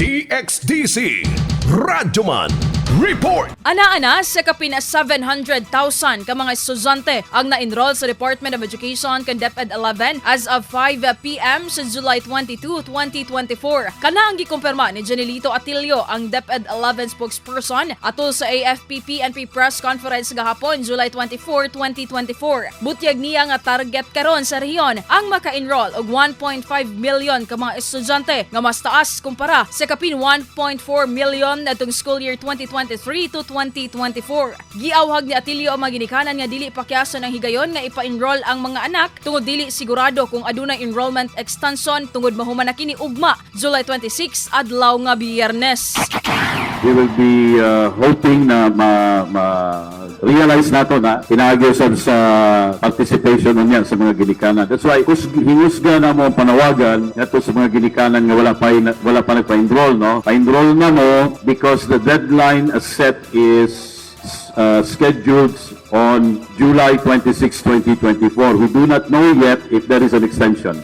DXDC Radyoman Report. Ana-ana sa kapin 700,000 ka mga estudyante ang na-enroll sa Department of Education kan DepEd 11 as of 5 p.m. sa July 22, 2024. Kana ang gikumpirma ni Janelito Atilio, ang DepEd 11 spokesperson, atol sa AFP-PNP press conference gahapon, July 24, 2024. Butyag niya nga target karon sa rehiyon ang maka-enroll og 1.5 million ka mga estudyante nga mas taas kumpara sa kapin 1.4 million natong school year 2023 to 2024. Giawhag ni Atilio ang mga ginikanan nga dili pakyason ang higayon nga ipa-enroll ang mga anak tungod dili sigurado kung adunay enrollment extension tungod mahuman na kini ugma, July 26, adlaw nga Biyernes. We will be hoping na ma realize nato na pinaagi usab sa participation niyan sa mga ginikanan. That's why hingusga na mo ang panawagan ngadto sa mga ginikanan nga wala pa nagpa-enroll, no. Pa-enroll na mo because the deadline as set is scheduled on July 26, 2024. We do not know yet if there is an extension.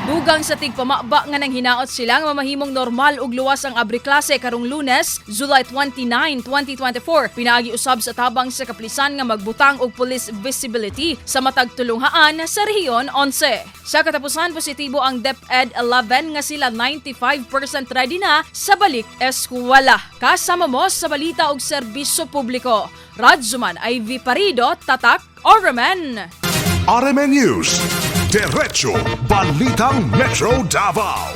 Dugang sa tigpamaba nga nang hinaot sila nga mamahimong normal ug luwas ang abri klase karong Lunes, July 29, 2024. Pinaagi usab sa tabang sa kaplisan nga magbutang og police visibility sa matag tulunghaan sa Rehiyon 11. Sa katapusan, positibo ang DepEd 11 nga sila 95% ready na sa balik eskwela. Kasama mo sa balita ug serbisyo publiko. Radyoman Ivy Parido, Tatak, RMN. RMN News. Diretso Balitang Metro Davao.